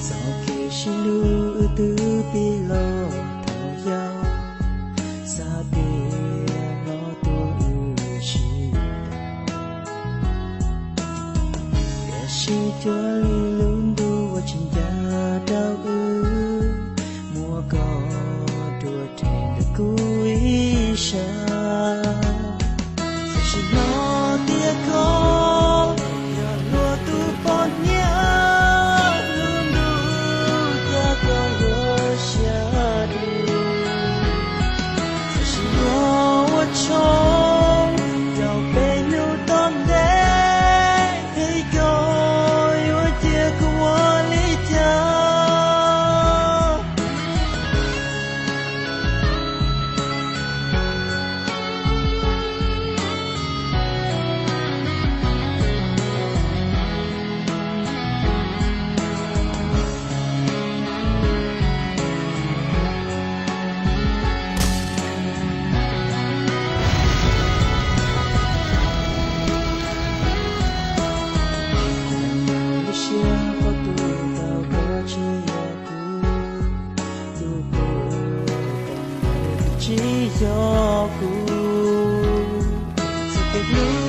Txoj kev sib hlub wb twb pib los thaum yau, xav tias hnov tuaj wb sib tau, tiam sis cuag li lub ntuj uas tsis ncaj rau wb, muab koj rhuav rhe ntawm kuv ib sab. Txawm sim hnov tias koj yog luag tus poj niam, lub ntuj cas koj yuav xya dua. Txawm sim hnov ua tshoob rau peb hnub tom ntej, es koj yuav cia kuv ua li cas? Lub siab qhov twg tau koj tsis yog kuv, lub kua muag twb tsis yog kuv. Txoj kev hlub